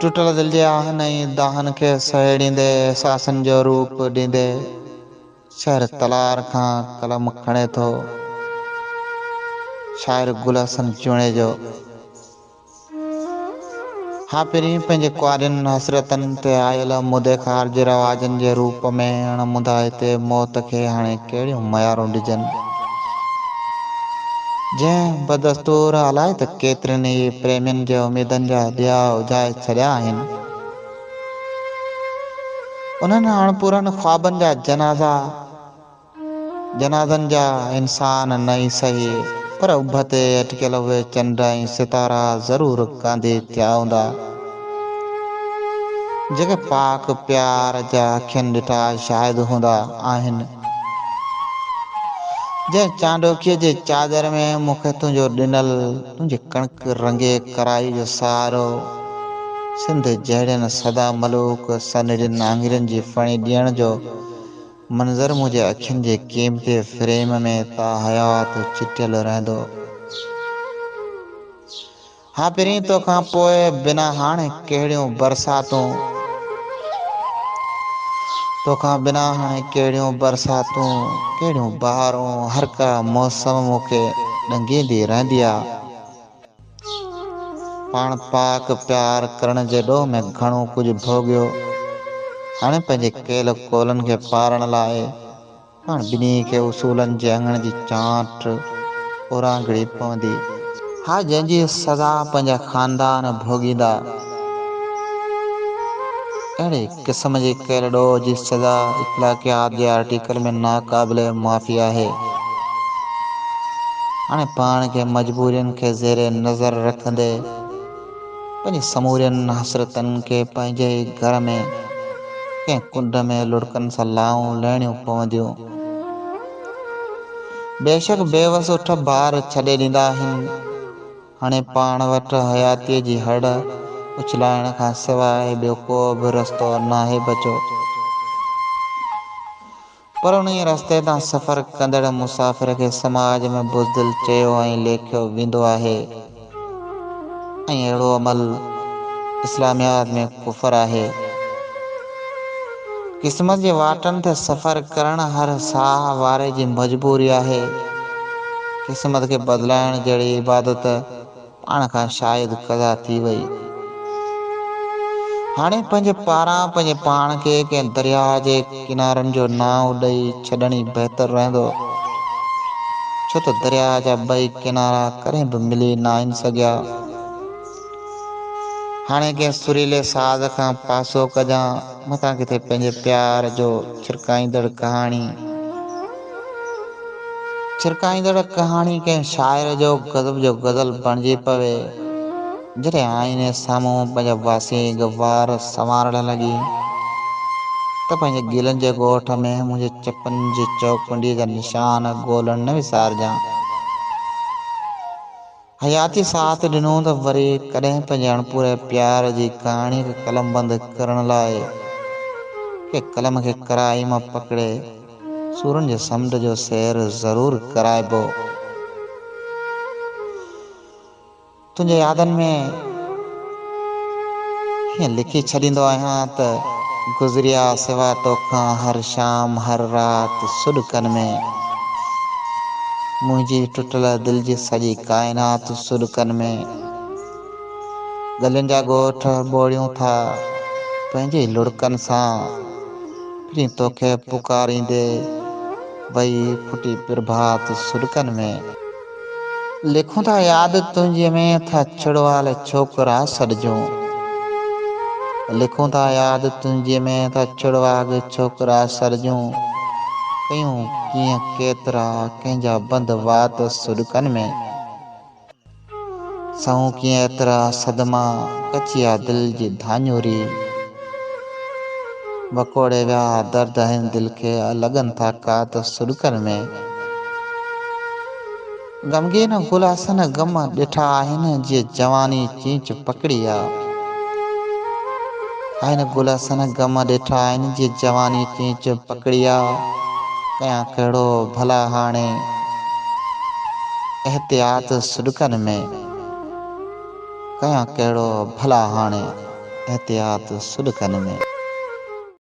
ٽٽل دل جي آهن ۽ دانهن کي سهيڙيندي احساسن جو روپ ڏيندي شهر تلار کان قلم کڻي ٿو شاعر گل حسن جوڻيجو. ها پرين پنهنجي ڪنوارين حسرتن تي آيل مدي خارج رواجن جي روپ ۾ اڻ مندائتي موت کي هاڻي ڪهڙيون ميارون ڏجن. جنهن بدستور الائي ته ڪيترين ئي پريمين جي اميدن جا ڏيئا اجهائي ڇڏيا آهن. انهن اڻپورن خوابن جا جنازا، جنازن جا انسان نه ئي سهي پر اڀ تي اٽڪيل اهي چنڊ ۽ ستارا ضرور ڪانڌي ٿيا هوندا، جيڪي پاڪ پيار جا اکين ڏٺا شاهد هوندا آهن. جنهن چانڊوڪيء جي چادر ۾ مون کي تنهنجو ڏنل تنهنجي ڪڻڪ رنگي ڪرائي جو سهارو سنڌ جهڙين سدا ملوڪ سنهڙين آڱرين جي ڦڻي ڏيڻ جو منظر منهنجي اکين جي قيمتي فريم ۾ تاحيات چٽيل رهندو. ها پرين توکان پوء بنا هاڻي ڪهڙيون برساتون توکان بنا هاڻي ڪهڙيون برساتون ڪهڙيون بهارون هر ڪا موسم مون کي ڏنگيندي رهندي آ پاڻ پاڪ پيار ڪرڻ جي ڏوهه ۾ گهڻو ڪجهه ڀوڳيو هاڻي پنهنجي ڪيل قولن کي پارڻ لاء پاڻ ٻنهي کي اصولن جي اڱڻ جي چانئٺ اورانگهڙي پوندي. ها جنهن جي سزا پنهنجا خاندان ڀوڳيندا. اهڙي قسم جي ڪيل ڏوهه جي سزا اخلاقيات جي آرٽيڪل ۾ ناقابل معافي آهي. هاڻي پاڻ کي مجبورين کي زير نظر رکندي پنهنجي سمورين حسرتن کي پنهنجي ئي گهر ۾ ڪنهن ڪنڊ ۾ لڙڪن سان لائون لهڻيون پونديون. بيشڪ بيوس اٺ بار ڇڏي ڏيندا آهن. هاڻي پاڻ وٽ حياتيء جي هڙ اڇلائڻ کان سواء ٻيو ڪو به رستو ناهي بچيو. پر انهيء رستي تان سفر ڪندڙ مسافر کي سماج ۾ بزدل چيو ۽ ليکيو ويندو آهي ۽ اهڙو عمل اسلاميات ۾ ڪفر آهي. قسمت جي واٽن تي سفر ڪرڻ هر ساهه واري جي مجبوري آهي. قسمت کي بدلائڻ جهڙي عبادت پاڻ کان شايد قضا ٿي وئي. هاڻي پنهنجي پاران پنهنجي پاڻ کي ڪنهن درياهه جي ڪنارن جو نانء ڏئي ڇڏڻ ئي بهتر رهندو، ڇو ته درياهه جا ٻئي ڪنارا ڪڏهن به ملي ناهن سگهيا. هاڻي ڪنهن سريلي ساز کان پاسو ڪجان، متان ڪٿي پنهنجي پيار جو ڇرڪائيندڙ ڪهاڻي. ڇرڪائيندڙ ڪهاڻي ڪنهن شاعر جو غضب جو غزل بڻجي پوي. جڏهن آئيني سامهون پنهنجا واسينگ وار سنوارڻ لڳي ته پنهنجي گلن جي ڳوٺ ۾ منهنجي چپن جي چؤڪنڊيء جا نشان ڳولڻ نه وسارجان. حياتيء ساٿ ڏنو ته وري ڪڏهن پنهنجي اڻپوري پيار جي ڪهاڻيء کي قلمبند ڪرڻ لاء ڪنهن قلم کي ڪرائي مان پڪڙي سورن جي سمنڊ جو سير ضرور ڪرائبو. تنهنجي يادن ۾ هيئن لکي ڇڏيندو آهيان ته گذريا سوا توکان هر شام هر رات سڏڪن ۾. منهنجي ٽٽل دل جي سڄي ڪائنات سڏڪن ۾. ڳلين جا ڳوٺ ٻوڙيون ٿا پنهنجي لڙڪن سان. پرين توکي پڪاريندي وئي ڦٽي پرڀات سڏڪن ۾. لکون ٿا ياد تنهنجي ۾ ٿا ڇڙوال ڇوڪرا سڏجون. لکون ٿا ياد تنهنجي ۾ ٿا ڇڙواڳ ڇوڪرا سڏجون. ڪيون ڪيئن ڪيترا ڪنهن جا بند وات سڏڪن ۾. سهون ڪيئن ايترا صدما ڪچي آ دل جي ڌاڃوري. وڪوڙي ويا درد هن دل کي لڳن ٿا ڪات سڏڪن ۾. غمگين گل حسن غم ڏٺا آهن جيئن جواني چيچ پڪڙي آ. آهن گل حسن غم ڏٺا آهن جيئن جواني چيچ پڪڙي آ. ڪيان ڪهڙو ڀلا هاڻي احتياط سڏڪن ۾. ڪيان ڪهڙو ڀلا هاڻي. احتياط سڏڪن ۾.